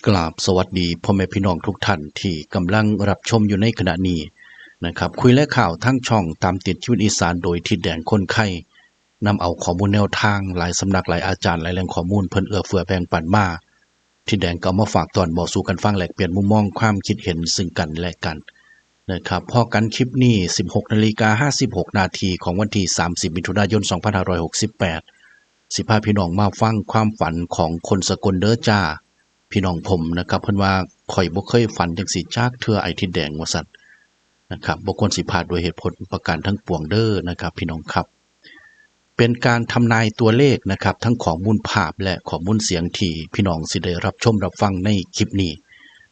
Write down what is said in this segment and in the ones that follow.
ກາບສະຫວັດດີພໍ່ແມ່ພີ່ນ້ອງທຸກທ່ານທີ່ກຳລັງຮັບຊົມຢູ່ໃນຂະນະນີ້ນະຄັບ. ຄຸຍແລະຂ່າວທາງຊ່ອງຕາມຕິດຊີວິດອີສານ ໂດຍທິດແດງຄົນໄຄ ນຳເອົາຂໍ້ມູນແນວທາງ ຫຼາຍສຳນັກ, ຫຼາຍອາຈານ, ຫຼາຍແຫຼ່ງຂໍ້ມູນ ເພິ່ນເອື້ອເຟື້ອແບ່ງປັນມາ. ທິດແດງກໍເອົາມາຝາກຕອນບອກສູ່ກັນຟັງ, ແລກປ່ຽນມຸມມອງຄວາມຄິດເຫັນຊຶ່ງກັນແລະກັນນະຄັບ. ພໍ້ກັນຄລິບນີ້ ສິບຫົກນາລິກາຫ້າສິບຫົກນາທີ ຂອງວັນທີສາມສິບ ມິຖຸນາຍົນ ສອງພັນຫ້າຮ້ອຍຫົກສິບແປດ ຊິພາພີ່ນ້ອງມາຟັງຄວາມຝັນຂອງຄົນສະກົນເດີຈ້າ ພີ່ນ້ອງຜົມນະຄັບ. ເພິ່ນວ່າ ຂ້ອຍບໍ່ເຄີຍຝັນຈັ່ງຊີ້ຈັກເທື່ອ ອ້າຍທິດແດງ ວ່າຊັ້ນນະຄັບ. ບໍ່ຄວນຊິພາດດ້ວຍເຫດຜົນປະການທັງປວງເດີນະຄັບ ພີ່ນ້ອງຄັບ. ເປັນການທຳນາຍຕົວເລກນະຄັບ ທັງຂໍ້ມູນພາບ ແລະ ຂໍ້ມູນສຽງທີ່ພີ່ນ້ອງຊິໄດ້ຮັບຊົມຮັບຟັງໃນຄລິບນີ້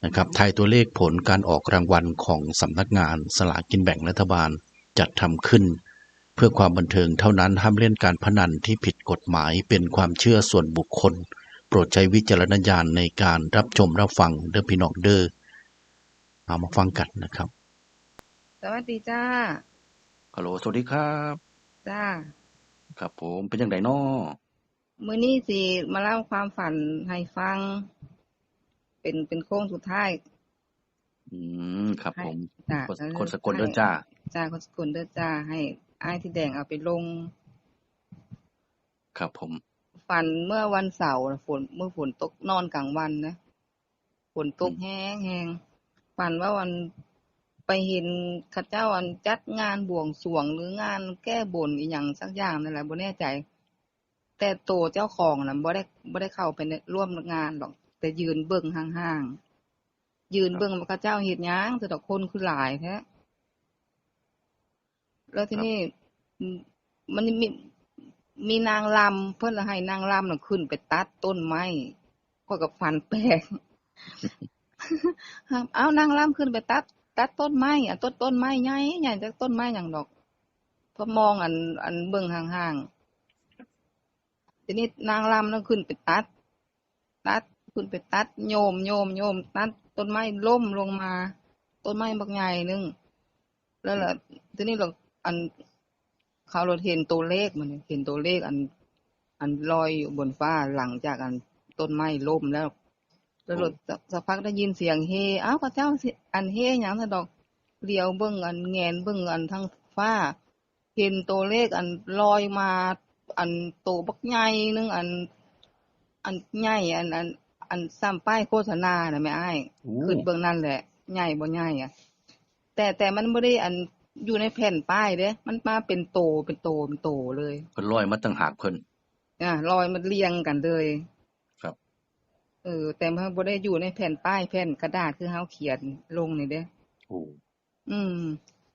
ນະຄັບ. ທາຍຕົວເລກຜົນການອອກລາງວັນຂອງສຳນັກງານສະຫຼາກກິນແບ່ງລັດຖະບານ ຈັດທຳຂຶ້ນເພື່ອຄວາມບັນເທີງເທົ່ານັ້ນ, ຫ້າມຫຼິ້ນການພະນັນທີ່ຜິດກົດໝາຍ, ເປັນຄວາມເຊື່ອສ່ວນບຸກຄົນ. ໂປດໃຊ້ວິຈາລະນະຍານໃນການຮັບຊົມຮັບຟັງເດີພີ່ນ້ອງເດີ. ເອົາມາຟັງກັນນະຄັບ. ສະຫວັດດີຈ້າ. ຮັລໂຫຼ ສະຫວັດດີຄັບ. ຈ້າ. ຄັບຜົມ ເປັນຈັ່ງໃດນໍ? ມື້ນີ້ຊິມາເລົ່າຄວາມຝັນໃຫ້ຟັງ ເປັນ ເປັນໂຄ້ງສຸດທ້າຍ. ອືມ ຄັບຜົມ. ຈ້າ. ຄົນ ເອີ ຄົນສະກົນເດີຈ້າ. ຈ້າ ຄົນສະກົນເດີຈ້າ ໃຫ້ອ້າຍທິດແດງເອົາໄປລົງ. ຄັບຜົມ. ຝັນເມື່ອວັນເສົາ ຝົນ ມື້ຝົນຕົກ ນອນກາງວັນນະ ຝົນຕົກ ອືມ ແຮງໆ. ຝັນວ່າອັນ ໄປເຫັນເຂົາເຈົ້າອັນຈັດງານບວງສວງ ຫຼື ງານແກ້ບົນອີ່ຫຍັງສັກຢ່າງນັ້ນແຫຼະ ບໍ່ແນ່ໃຈ. ແຕ່ໂຕເຈົ້າຂອງນະ ບໍ່ໄດ້ ບໍ່ໄດ້ເຂົ້າໄປໃນ ຮ່ວມງານດອກ ແຕ່ຢືນເບິ່ງຫ່າງໆ ຢືນເບິ່ງ ເຂົາເຈົ້າເຮັດຫຍັງ ແຕ່ດອກຄົນຄືຫຼາຍແທ້. ແລ້ວທີນີ້ ມັນມີ ມີນາງລຳ ເພິ່ນລະໃຫ້ນາງລຳນະຂຶ້ນໄປຕັດຕົ້ນໄມ້. ຂ້ອຍກໍຝັນແປກ ເອົານາງລຳຂຶ້ນໄປຕັດ ຕັດຕົ້ນໄມ້ ອັນຕົ້ນ ຕົ້ນໄມ້ໃຫຍ່ ໃຫຍ່ຈັກຕົ້ນໄມ້ຫຍັງດອກ. ພໍມອງອັນ ອັນເບິ່ງຫ່າງໆ ທີນີ້ນາງລຳນະຂຶ້ນໄປຕັດ ຕັດ ຂຶ້ນໄປຕັດ ໂຍມ ໂຍມ ໂຍມ ຕັດຕົ້ນໄມ້ລົ້ມລົງມາ ຕົ້ນໄມ້ບັກໃຫຍ່ໜຶ່ງ. ແລ້ວລະ ອືມ ທີນີ້ລະ ອັນ ເຂົາລະເຫັນໂຕເລກ ມັນເຫັນໂຕເລກ ອັນ ອັນລອຍຢູ່ບົນຟ້າ ຫຼັງຈາກອັນຕົ້ນໄມ້ລົ້ມແລ້ວ. ແລ້ວລະ ໂອ້ ສະ ສັກພັກໄດ້ຍິນສຽງເຮ ອ້າວ ເຂົາເຈົ້າຊິອັນເຮຫຍັງຊັ້ນດອກ. ຫຼຽວເບິ່ງ ອັນແງນເບິ່ງ ອັນທາງຟ້າ ເຫັນໂຕເລກອັນລອຍມາ ອັນໂຕບັກໃຫຍ່ໜຶ່ງ ອັນ ອັນໃຫຍ່ ອັນ ອັນ ອັນສ່ຳປ້າຍໂຄສະນານະແມ່ອ້າຍ. ໂອ້ ຄິດເບິ່ງນັ້ນແຫຼະ ໃຫຍ່ບໍ່ໃຫຍ່ອະ. ແຕ່ ແຕ່ມັນບໍ່ໄດ້ອັນຢູ່ໃນແຜ່ນປ້າຍເດ້ ມັນມາເປັນໂຕ ເປັນໂຕ ເປັນໂຕເລີຍ. ເພິ່ນລອຍມາຕ່າງຫາກເພິ່ນ. ອາ ລອຍມາລຽງກັນເລີຍ. ຄັບ. ເອີ ແຕ່ມັນບໍ່ໄດ້ຢູ່ໃນແຜ່ນປ້າຍ ແຜ່ນກະດາດຄືເຮົາຂຽນລົງນີ້ເດ້. ໂອ້. ອືມ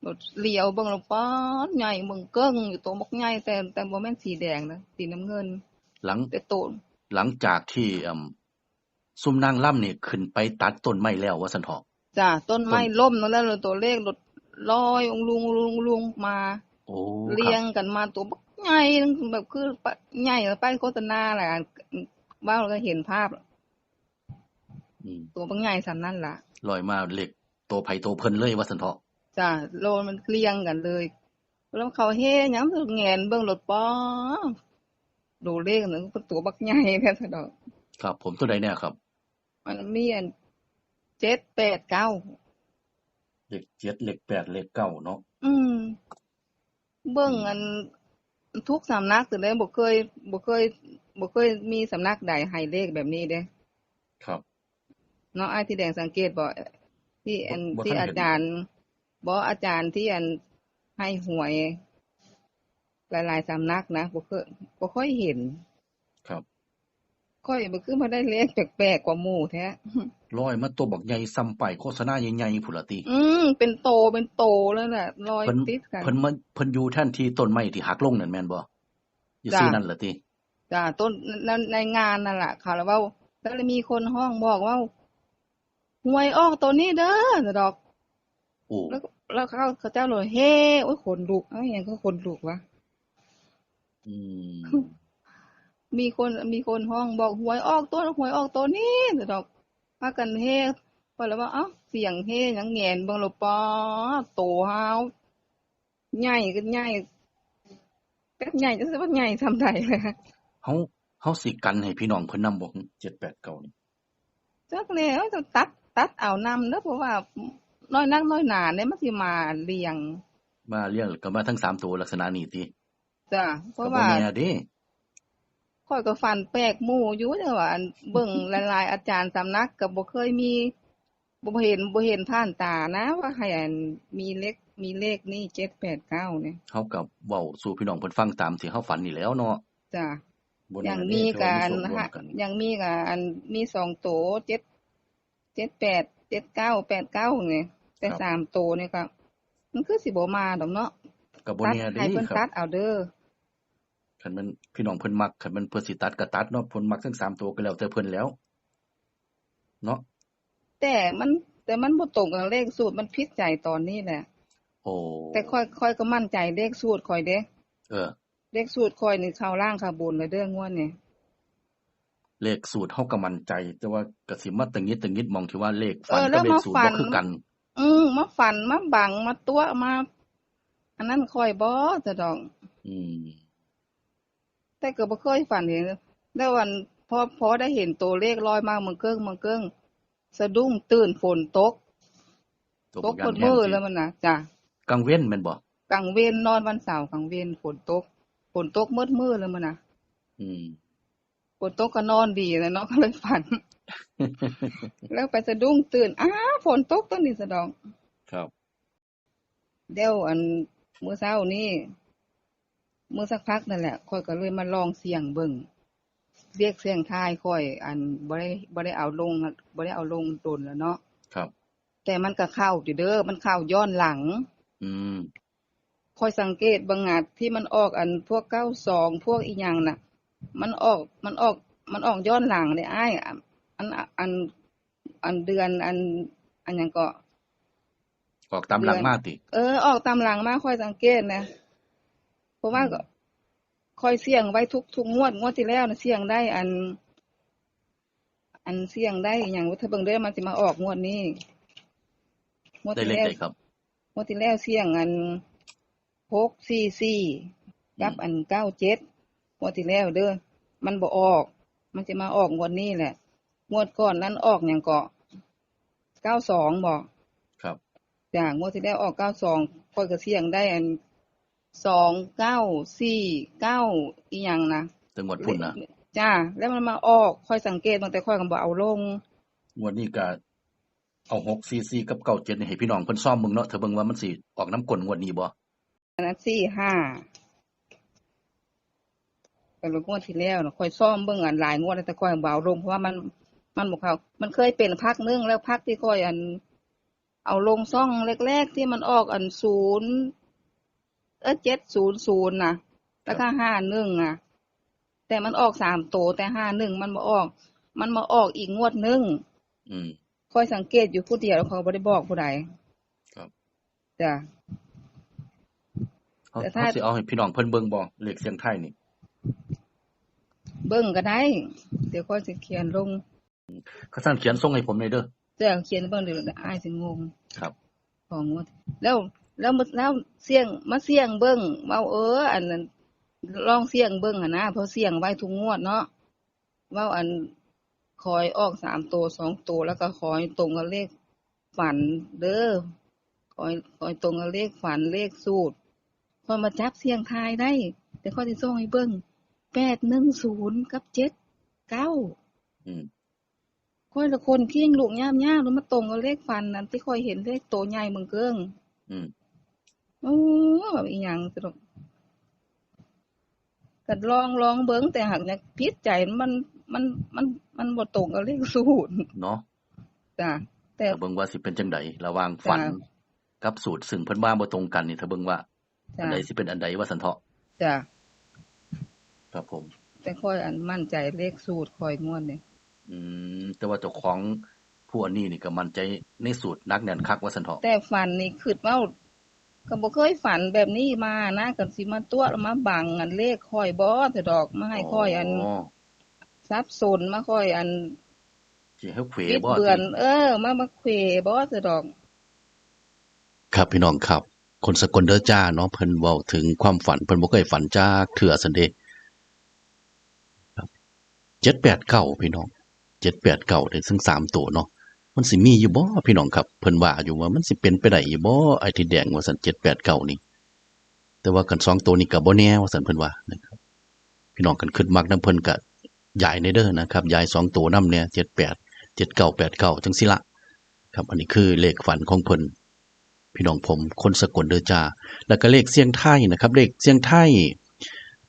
ແລ້ວຫຼຽວເບິ່ງແລ້ວ ປາດ ໃຫຍ່ເບິ່ງເກິ່ງຢູ່ ໂຕບັກໃຫຍ່ ແຕ່ ແຕ່ບໍ່ແມ່ນສີແດງນະ ສີນ້ຳເງິນ. ຫຼັງ ແຕ່ໂຕ ຫຼັງຈາກທີ່ ເອີ່ມ ຊຸມນາງລຳນີ້ຂຶ້ນໄປຕັດຕົ້ນໄມ້ແລ້ວວ່າຊັ້ນເຖາະ. ຈ້າ ຕົ້ນໄມ້ລົ້ມນັ້ນແຫຼະ ແລ້ວໂຕເລກລົດລອຍອຸງລຸງ ອຸງລຸງ ອຸງລຸງມາ. ໂອ້ ລຽງກັນມາ ໂຕບັກໃຫຍ່ ແບບຄືໃຫຍ່ປານປ້າຍໂຄສະນາແຫຼະ ເວົ້າແລ້ວກໍເຫັນພາບ. ອືມ ໂຕບັກໃຫຍ່ສ່ຳນັ້ນລະ ລອຍມາເລກໂຕໃຜໂຕເພິ່ນເລີຍວ່າຊັ້ນເຖາະ. ຈ້າ ໂລມັນລຽງກັນເລີຍ ແລ້ວເຂົາເຮຫຍັງ ແງນເບິ່ງໂລດ ປາດ ໂຕເລກນັ້ນ ໂຕບັກໃຫຍ່ແທ້ຊັ້ນດອກ. ຄັບຜົມ. ໂຕໃດແດ່ຄັບ? ມັນມີອັນ ເຈັດແປດເກົ້າ ເລກເຈັດ ເລກແປດ ເລກເກົ້າເນາະ. ອືມ ເບິ່ງ ອືມ ອັນ ທຸກສຳນັກເລີຍ ບໍ່ເຄີຍ ບໍ່ເຄີຍ ບໍ່ເຄີຍມີສຳນັກໃດໃຫ້ເລກແບບນີ້ເດ້. ຄັບ. ເນາະ ອ້າຍທີ່ແດງສັງເກດບໍ່ ທີ່ອັນ ບໍ່ ທີ່ອາຈານ ບໍ່ ອາຈານທີ່ອັນໃຫ້ຫວຍຫຼາຍໆສຳນັກນະ ບໍ່ເຄີຍ ບໍ່ຄ່ອຍເຫັນ. ຄັບ. ຂ້ອຍບໍ່ຄືມາໄດ້ເລກແປກໆກວ່າໝູ່ແທ້. ລອຍມາໂຕບັກໃຫຍ່ ສ່ຳປ້າຍໂຄສະນາໃຫຍ່ໆພຸ້ນລະຕິ. ອືມ ເປັນໂຕ ເປັນໂຕເລີຍແຫຼະ ລອຍຕິດກັນ. ເພິ່ນມາ ເພິ່ນຢູ່ແທນທີ່ຕົ້ນໄມ້ທີ່ຫັກລົງນັ້ນແມ່ນບໍ່? ຢູ່ ຈ້າ ຊື່ນັ້ນລະຕິ. ຈ້າ ຕົ້ນ ໃນ ໃນງານນັ້ນລະ ເຂົາລະເວົ້າ ແລ້ວລະມີຄົນຮ້ອງບອກເວົ້າ ຫວຍອອກໂຕນີ້ເດີ ຊັ້ນດອກ. ໂອ້ ແລ້ວ ແລ້ວເຂົາ ເຂົາເຈົ້າໂລດເຮ ໂອ້ຍ ຂົນລຸກ ເອົາ ອີ່ຫຍັງຄືຂົນລຸກວະ. ອືມ ມີຄົນ ມີຄົນຮ້ອງບອກ ຫວຍອອກໂຕ ຫວຍອອກໂຕນີ້ ຊັ້ນດອກ. ພາກັນເຮ ຂ້ອຍລະວ່າ ເອົ້າ ສຽງເຮຫຍັງ ແງນເບິ່ງໂລດ ປາດ ໂຕຮາວ ໃຫຍ່ກໍໃຫຍ່ ແບບໃຫຍ່ ຈັກຊິວ່າໃຫຍ່ສ່ຳໃດແຫຼະ. ເຮົາ ເຮົາຊິກັນໃຫ້ພີ່ນ້ອງເພິ່ນນຳບໍ່ ເຈັດແປດເກົ້ານີ້? ຈັກແລ້ວ ຈະຕັດ ຕັດເອົານຳເດີ້ ເພາະວ່ານ້ອຍນັກນ້ອຍໜາເດ້ ມັນຊິມາລຽງ ມາລຽງ ກໍມາທັງສາມໂຕລັກສະນະນີ້ຕິ? ຈ້າ ເພາະວ່າ ກໍບໍ່ແນ່ເດ້ ຂ້ອຍກໍຝັນແປກໝູ່ຢູ່ ແຕ່ວ່າ ອັນ ເບິ່ງຫຼາຍໆອາຈານສຳນັກກໍບໍ່ເຄີຍມີ ບໍ່ເຫັນ ບໍ່ເຫັນຜ່ານຕານະ ວ່າໃຫ້ ອັນ ມີເລກ ມີເລກນີ້ ເຈັດແປດເກົ້ານີ້ ເຮົາກໍເວົ້າສູ່ພີ່ນ້ອງເພິ່ນຟັງຕາມທີ່ເຮົາຝັນນີ້ແຫຼ້ວເນາະ. ຈ້າ ບໍ່ແນ່ເດ້ ຍັງມີກະ ເທື່ອມີໂຊກຮ່ວມກັນ ຍັງມີກະ ອັນ ມີສອງໂຕ ເຈັດ ເຈັດແປດ ເຈັດເກົ້າ ແປດເກົ້ານີ້ ແຕ່ ຄັບ ສາມໂຕນີ້ກໍ ມັນຄືຊິບໍ່ມາດອກເນາະ ກໍບໍ່ແນ່ເດ້ ຕັດໃຫ້ເພິ່ນ ຄັບ ຕັດເອົາເດີ້. ຄັນແມ່ນພີ່ນ້ອງເພິ່ນມັກ ຄັນແມ່ນເພິ່ນຊິຕັດກໍຕັດເນາະ ເພິ່ນມັກທັງສາມໂຕກໍແລ້ວແຕ່ເພິ່ນແລ້ວເນາະ. ແຕ່ມັນ ແຕ່ມັນບໍ່ຕົງກັບເລກສູດ ມັນຜິດໃຈຕອນນີ້ແຫຼະ. ໂອ້ ແຕ່ຂ້ອຍ ຂ້ອຍກໍໝັ້ນໃຈເລກສູດຂ້ອຍເດ້. ເອີ ເລກສູດຂ້ອຍນີ້ເຂົ້າລ່າງເຂົ້າບົນແລ້ວເດີ້ ງວດນີ້. ເລກສູດເຮົາກໍໝັ້ນໃຈ ແຕ່ວ່າກໍຊິມາຕະຫງິດຕະຫງິດໝ່ອງທີ່ວ່າເລກຝັນ ເອີ ກັບເລກສູດບໍ່ຄືກັນ. ອືມ ມາຝັນ ມາບັງ ມາຕົວະ ມາ ອັນນັ້ນຂ້ອຍບໍ່ ສະດອກ. ອືມ ແຕ່ກໍບໍ່ເຄີຍຝັນເຫັນ ແລ້ວອັນ ພໍ ພໍໄດ້ເຫັນໂຕເລກລອຍມາເມືອງເກີງ ເມືອງເກີງ ສະດຸ້ງຕື່ນ ຝົນຕົກ ຕົກໝົດມື້ເລີຍມັນນະ. ຈ້າ ກາງເວັນແມ່ນບໍ່? ກາງເວັນ ນອນວັນເສົາກາງເວັນ ຝົນຕົກ ຝົນຕົກໝົດມື້ເລີຍມັນນະ. ອືມ ຝົນຕົກກໍນອນດີແລ້ວເນາະ ກໍເລີຍຝັນ ແລ້ວໄປສະດຸ້ງຕື່ນ ອ້າ ຝົນຕົກຕົວນີ້ ສະດອກ. ຄັບ ແລ້ວອັນ ມື້ເຊົ້ານີ້ ມື້ສັກພັກນັ້ນແຫຼະ ຂ້ອຍກໍເລີຍມາລອງສ່ຽງເບິ່ງ ເລກສ່ຽງທ້າຍຂ້ອຍ ອັນ ບໍ່ໄດ້ ບໍ່ໄດ້ເອົາລົງ ບໍ່ໄດ້ເອົາລົງດົນແລ້ວເນາະ. ຄັບ ແຕ່ມັນກໍເຂົ້າຢູ່ເດີ້ ມັນເຂົ້າຍ້ອນຫຼັງ. ອືມ ຂ້ອຍສັງເກດເບິ່ງ ອັນ ທີ່ມັນອອກ ອັນ ພວກເກົ້າສອງ ພວກອີ່ຫຍັງນະ ມັນອອກ ມັນອອກ ມັນອອກຍ້ອນຫຼັງເດ້ອ້າຍ. ອັນ ອັນ ອັນເດືອນ ອັນ ອັນຫຍັງເກາະ ອອກຕາມຫຼັງມາຕິ? ເອີ ອອກຕາມຫຼັງມາ ຂ້ອຍສັງເກດນະ ເພາະວ່າ ອືມ ຂ້ອຍສ່ຽງໄວ້ທຸກ ທຸກງວດ ງວດທີ່ແລ້ວນະ ສ່ຽງໄດ້ ອັນ ອັນ ສ່ຽງໄດ້ຫຍັງ ຖ້າເບິ່ງເດີ້ ມັນຊິມາອອກງວດນີ້ ງວດທີ່ແລ້ວ ໄດ້ເລກໃດຄັບ? ງວດທີ່ແລ້ວສ່ຽງ ອັນ ຫົກສີ່ສີ່ ກັບ ອືມ ອັນ ເກົ້າເຈັດ ງວດທີ່ແລ້ວເດີ້ ມັນບໍ່ອອກ ມັນຊິມາອອກງວດນີ້ແຫຼະ. ງວດກ່ອນນັ້ນອອກຫຍັງເກາະ ເກົ້າສອງ ບໍ? ຄັບ ຈ້າ ງວດທີ່ແລ້ວອອກ ເກົ້າສອງ ຂ້ອຍກໍສ່ຽງໄດ້ ອັນ ສອງເກົ້າສີ່ເກົ້າ ອີ່ຫຍັງນະ ແຕ່ງວດພຸ້ນນະ. ຈ້າ ແລ້ວມັນມາອອກ ຂ້ອຍສັງເກດເບິ່ງ ແຕ່ຂ້ອຍກໍບໍ່ເອົາລົງ. ງວດນີ້ກໍ ເອົາ ຫົກສີ່ສີ່ ກັບ ເກົ້າເຈັດ ນີ້ໃຫ້ພີ່ນ້ອງເພິ່ນຊອມເບິ່ງເນາະ ຖ້າເບິ່ງວ່າມັນຊິອອກນຳກົ້ນງວດນີ້ບໍ່. ອັນນັ້ນ ສີ່ຫ້າ ແຕ່ລະງວດທີ່ແລ້ວນະ ຂ້ອຍຊອມເບິ່ງ ອັນ ຫຼາຍງວດແລ້ວ ແຕ່ຂ້ອຍບໍ່ເອົາລົງ ເພາະວ່າມັນ ມັນບໍ່ເຂົ້າ. ມັນເຄີຍເປັນພັກໜຶ່ງແລ້ວ ພັກທີ່ຂ້ອຍ ອັນ ເອົາລົງຊ່ອງແລກໆ ທີ່ມັນອອກ ອັນ ສູນ ເອີ ເຈັດສູນສູນ ນະ ແລ້ວກໍ ຫ້າໜຶ່ງ ນະ ແຕ່ມັນອອກສາມໂຕ ແຕ່ ຫ້າໜຶ່ງ ມັນບໍ່ອອກ ມັນມາອອກອີກງວດໜຶ່ງ. ອືມ ຂ້ອຍສັງເກດຢູ່ຜູ້ດຽວ ຂ້ອຍບໍ່ໄດ້ບອກຜູ້ໃດ. ຄັບ ຈ້າ ເຮົາ ແຕ່ຖ້າ ເຮົາຊິເອົາໃຫ້ພີ່ນ້ອງເພິ່ນເບິ່ງບໍ່ ເລກສ່ຽງທ້າຍນີ້? ເບິ່ງກໍໄດ້ ດຽວຂ້ອຍຊິຂຽນລົງ. ຄັນຊັ້ນຂຽນສົ່ງໃຫ້ຜົມແດ່ເດີ້. ເຈົ້າຂຽນເບິ່ງເດີ ອ້າຍຊິງົງ. ຄັບ ຂອງງວດ ແລ້ວ ແລ້ວ ແລ້ວສ່ຽງ ມາສ່ຽງເບິ່ງ ເວົ້າ ເອີ ອັນນັ້ນ ລອງສ່ຽງເບິ່ງຫັ້ນນະ ເພາະສ່ຽງໄວ້ທຸກງວດເນາະ ເວົ້າ ອັນ ຂໍໃຫ້ອອກສາມໂຕ ສອງໂຕ ແລ້ວກໍຂໍໃຫ້ຕົງກັບເລກຝັນເດີ້ ຂໍໃຫ້ ຂໍໃຫ້ຕົງກັບເລກຝັນ ເລກສູດ. ຂ້ອຍມາຈັບສ່ຽງທາຍໄດ້ ແຕ່ຂ້ອຍຊິສົ່ງໃຫ້ເບິ່ງ ແປດໜຶ່ງສູນ ກັບ ເຈັດເກົ້າ. ອືມ ຂ້ອຍລະຂົນຄີງລຸກຍາບໆ ແລ້ວມາຕົງກັບເລກຝັນ ອັນທີ່ຂ້ອຍເຫັນເລກໂຕໃຫຍ່ເມືອງເກີງ. ອືມ ໂອ້ ອີ່ຫຍັງ ສະດອກ ກໍລອງ ລອງເບິ່ງ ແຕ່ຫາກຍັງຜິດໃຈ ມັນ ມັນ ມັນ ມັນບໍ່ຕົງກັບເລກສູດເນາະ. ຈ້າ ແຕ່ ຖ້າເບິ່ງວ່າຊິເປັນຈັ່ງໃດ ລະຫວ່າງຝັນ ຈ້າ ກັບສູດ ຊຶ່ງເພິ່ນວ່າບໍ່ຕົງກັນນີ້ ຖ້າເບິ່ງວ່າ ຈ້າ ອັນໃດຊິເປັນອັນໃດວ່າຊັ້ນເຖາະ. ຈ້າ ຄັບຜົມ ແຕ່ຂ້ອຍ ອັນ ໝັ້ນໃຈເລກສູດຂ້ອຍງວດນີ້. ອືມ ແຕ່ວ່າເຈົ້າຂອງຜູ້ອັນນີ້ນີ້ກໍໝັ້ນໃຈໃນສູດໜັກແໜ້ນຄັກວ່າຊັ້ນເຖາະ. ແຕ່ຝັນນີ້ຄິດເວົ້າ ກໍບໍ່ເຄີຍຝັນແບບນີ້ມານະ ກໍຊິມາຕົວະມາບັງອັນເລກຂ້ອຍບໍ່ ສະດອກ ມາໃຫ້ຂ້ອຍ ອໍ ອັນ ສັບສົນ ມາຂ້ອຍ ອັນ ຊິໃຫ້ເຂວບໍ່ ບິດເບືອນ ເອີ ມາ ມາເຂວບໍ່ ສະດອກ. ຄັບ ພີ່ນ້ອງຄັບ ຄົນສະກົນເດີຈ້າເນາະ ເພິ່ນເວົ້າເຖິງຄວາມຝັນ ເພິ່ນບໍ່ເຄີຍຝັນຈັກເທື່ອຊັ້ນເດ. ເຈັດແປດເກົ້າ ພີ່ນ້ອງ ເຈັດແປດເກົ້າ ໄດ້ທັງສາມໂຕເນາະ. ມັນຊິມີຢູ່ບໍ່ພີ່ນ້ອງຄັບ? ເພິ່ນວ່າຢູ່ວ່າມັນຊິເປັນໄປໄດ້ຢູ່ບໍ່ ອ້າຍທິດແດງວ່າຊັ້ນ ເຈັດແປດເກົ້ານີ້. ແຕ່ວ່າຄັນສອງໂຕນີ້ກໍບໍ່ແນ່ວ່າຊັ້ນ ເພິ່ນວ່ານະຄັບ. ພີ່ນ້ອງຄັນຄິດມັກນຳເພິ່ນກໍຢາຍແດ່ເດີນະຄັບ, ຢາຍສອງໂຕນຳແດ່ ເຈັດແປດ ເຈັດເກົ້າ ແປດເກົ້າ ຈັ່ງຊີ້ລະຄັບ. ອັນນີ້ຄືເລກຝັນຂອງເພິ່ນ ພີ່ນ້ອງຜົມ ຄົນສະກົນເດີຈ້າ. ແລ້ວກໍເລກສ່ຽງທາຍນະຄັບ, ເລກສ່ຽງທາຍ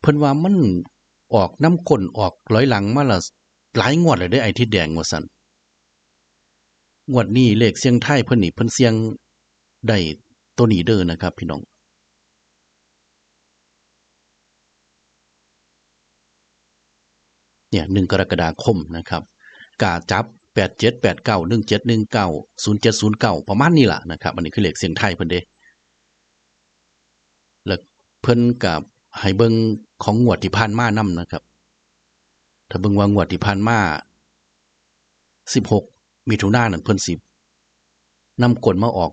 ເພິ່ນວ່າມັນອອກນຳກົ້ນ ອອກຫຼອຍຫຼັງມາລະຫຼາຍງວດແລ້ວເດ້ ອ້າຍທິດແດງວ່າຊັ້ນ. ງວດນີ້ເລກສ່ຽງທາຍເພິ່ນນີ້ ເພິ່ນສ່ຽງໄດ້ໂຕນີ້ເດີນະຄັບ ພີ່ນ້ອງ. ເນຍ ໜຶ່ງກໍລະກະດາຄົມນະຄັບ, ກະຈັບ ແປດເຈັດ ແປດເກົ້າ ໜຶ່ງເຈັດ ໜຶ່ງເກົ້າ ສູນເຈັດ ສູນເກົ້າ ປະມານນີ້ລະນະຄັບ. ອັນນີ້ຄືເລກສ່ຽງທາຍເພິ່ນເດ້. ແລ້ວເພິ່ນກໍໃຫ້ເບິ່ງຂອງງວດທີ່ຜ່ານມານຳນະຄັບ. ຖ້າເບິ່ງວ່າງວດທີ່ຜ່ານມາ ສິບຫົກ ມິຖຸນານັ້ນ ເພິ່ນຊິນຳກົ້ນມາອອກ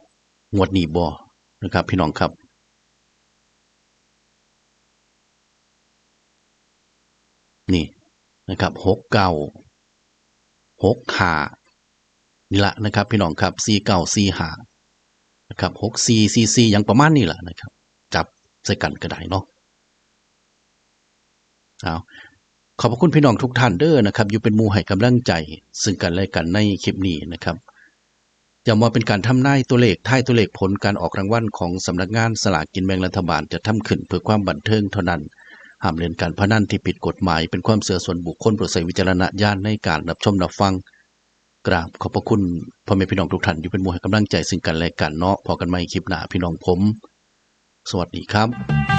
ງວດນີ້ບໍ່ນະຄັບ ພີ່ນ້ອງຄັບ. ນີ້ນະຄັບ ຫົກເກົ້າ ຫົກຫ້າ ນີ້ລະນະຄັບ ພີ່ນ້ອງຄັບ, ສີ່ເກົ້າ ສີ່ຫ້າ ນະຄັບ, ຫົກສີ່ ສີ່ສີ່ ຫຍັງປະມານນີ້ລະນະຄັບ, ຈັບໃສ່ກັນກໍໄດ້ເນາະ. ເອົາ ຂອບພະຄຸນພີ່ນ້ອງທຸກທ່ານເດີນະຄັບ ຢູ່ເປັນໝູ່ໃຫ້ກຳລັງໃຈຊຶ່ງກັນແລະກັນໃນຄລິບນີ້ນະຄັບ. ຢ້ຳວ່າເປັນການທຳນາຍຕົວເລກ, ທາຍຕົວເລກຜົນການອອກລາງວັນຂອງສຳນັກງານສະຫຼາກກິນແບ່ງລັດຖະບານ ຈັດທຳຂຶ້ນເພື່ອຄວາມບັນເທີງເທົ່ານັ້ນ. ຫ້າມຫຼິ້ນການພະນັນທີ່ຜິດກົດໝາຍ, ເປັນຄວາມເຊື່ອສ່ວນບຸກຄົນ, ໂປດໃຊ້ວິຈາລະນະຍານໃນການຮັບຊົມຮັບຟັງ. ກາບຂອບພະຄຸນພໍ່ແມ່ພີ່ນ້ອງທຸກທ່ານ ຢູ່ເປັນໝູ່ໃຫ້ກຳລັງໃຈຊຶ່ງກັນແລະກັນເນາະ. ພໍ້ກັນໃໝ່ຄລິບໜ້າ ພີ່ນ້ອງຜົມ. ສະຫວັດດີຄັບ.